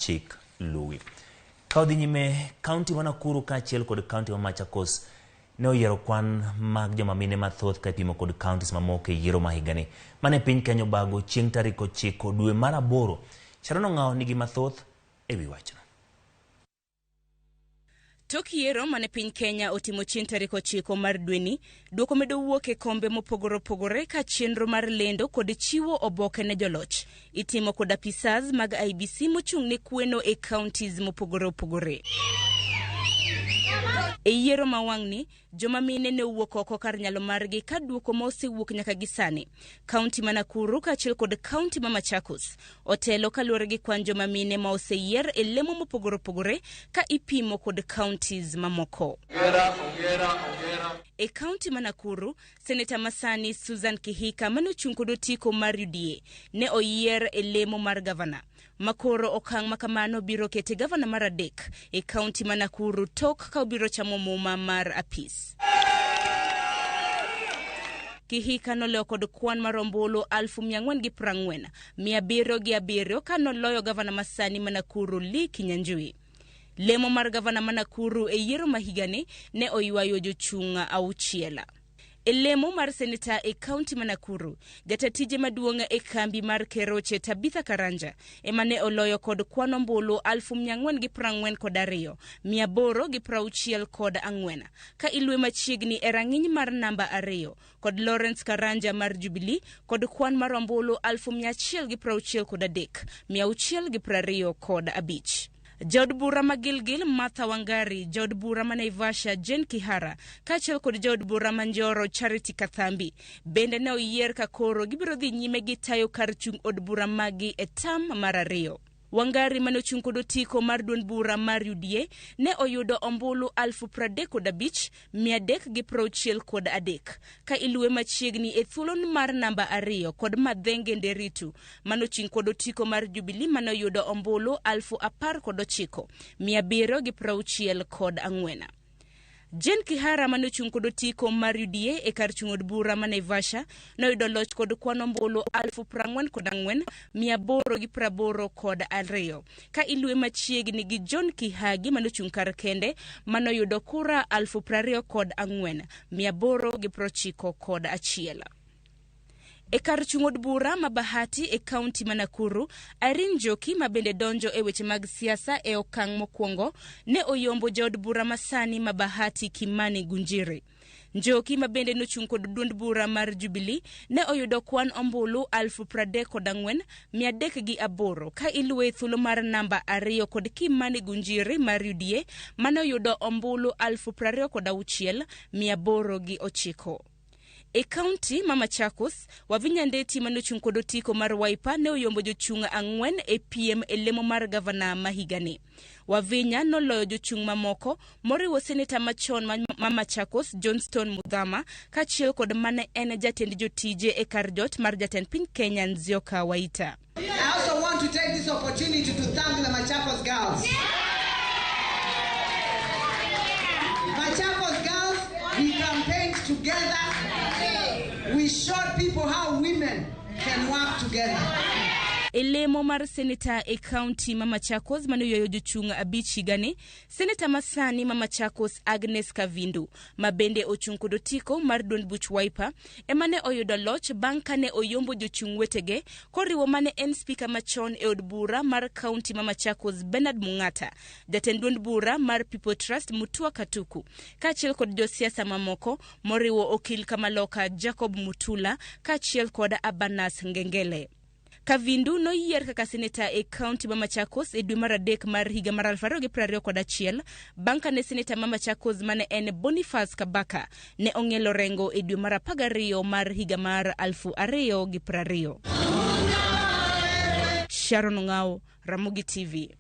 Chik luwi. Ka odhi nyime, kaunti ma Nakuru kaachiel kod kaunti ma Machakos ne oyiero kwan mag joma mine mathoth ka ipimo kod counties mamoko e yiero ma higani. Mane e piny Kenya obago chieng' tarik 9 dwe mar 8. Sharon Ong'awo nigi mathoth e wi wachno. Tok yiero mane piny Kenya otimo chieng' tarik 9 mar dweni, duoko medo wuok e kombe mopogore opogore ka chenro mar lendo kod chiwo oboke ne joloch itimo kod apisas mag IEBC mochung' ne kweno e counties mopogore opogore. E yiero ma wang'ni, joma mine ne owuok oko kar nyalo margi ka duoko ma osewuok nyaka gi sani. Kaunti ma Nakuru kaachiel kod kaunti ma Machakos otelo kaluwore gi kwan joma mine ma oseyier e lemo mopogore opogore ka ipimo kod counties mamoko. E kaunti ma Nakuru, Seneta masani Susan Kihika mane ochung' kod otiko mar UDA ne oyier e lemo mar gavana. Makoro okang' ma kamano biro kete gavana mar adek e kaunti ma Nakuru tok ka obiro chamo muma mar apis. Kihika noloyo kod kwan mar ombulu 440,707 ka noloyo gavana masani ma Nakuru Lee Kinyanjui. Lemo mar gavana ma Nakuru e yiero ma higani ne oywayo jochung' 6. E lemo mar seneta e kaunti ma Nakuru, jata tije maduong' e kambi mar Keroche Tabitha Karanja ema ne oloyo kod kwan ombulu 442,864 ka iluwe machiegni e rang'iny mar namba 2 kod Lawrence Karanja mar Jubilee kod kwan mar ombulu 163,625. Jaod bura ma Gilgil Martha Wangari, jaod bura ma Naivasha Jane Kihara kaachiel kod jaod bura ma Njoro Charity Kathambi bende ne oyier ka koro gibiro dhi nyime gi tayo kar chung' od bura maggi e tam mar 2. Wangari mane ochung' kod otiko mar duond bura mar UDA ne oyudo ombulu 35,363 ka iluwe machiegni e thuolo mar namba 2 kod Mathenge Nderitu mane ochung' kod otiko mar Jubilee mane oyudo ombulu 19,764. Jane Kihara mane ochung' kod otiko mar UDA e kar chung' od bura ma Naivasha noyudo loch kod kwan ombulu 44,882 ka iluwe machiegni gi John Kihagi mane ochung' kar kende mane oyudo kura 24,891. E kar chung' od bura ma Bahati e kaunti ma Nakuru, Irene Njoki ma bende donjo e weche mag siasa e okang' mokwongo ne oyombo jaod bura masani ma Bahati Kimani Ngunjiri. Njoki ma bende nochung' kod duond bura mar Jubilee ne oyudo kwan ombulu 34,308 ka iluwe e thuolo mar namba 2 kod Kimani Ngunjiri mar UDA mane oyudo ombulu 26,809. E kaunti ma Machakos, Wavinya Ndeti mane ochung' kod otiko mar Wiper ne oyombo jochung' 4 e piem e lemo mar gavana ma higani. Wavinya noloyo jochung' mamoko moriwo seneta machon ma Machakos Johnston Muthama kaachiel kod mane en jatend jotije e kar jot mar jatend piny Kenya Nzioka Waita. I also want to take this opportunity to thank the Machakos girls. Machakos girls, we campaigned together. We showed people how women can work together. E lemo mar seneta e kaunti ma Machakos mane oywayo jochung' 5 higani, seneta masani ma Machakos Agnes Kavindu ma bende ochung' kod otiko mar duond buch Wiper ema ne oyudo loch bang' kane oyombo jochung' wetege koriwo mane en spika machon e od bura mar kaunti ma Machakos Bernard Mung'ata, jatend duond bura mar People Trust Mutua Katuku kaachiel kod josiasa mamoko moriwo okil Kamaloka Jacob Mutula kaachiel kod Abanas Ngengele. Kavindu noyier kaka seneta e kaunti ma Machakos e dwe mar 3 mar higa mar 2021 bang' kane seneta ma Machakos mane en Boniface Kabaka ne ong'elo rengo e dwe mar 12 mar higa mar 2020. Sharon Ong'awo, Ramogi TV.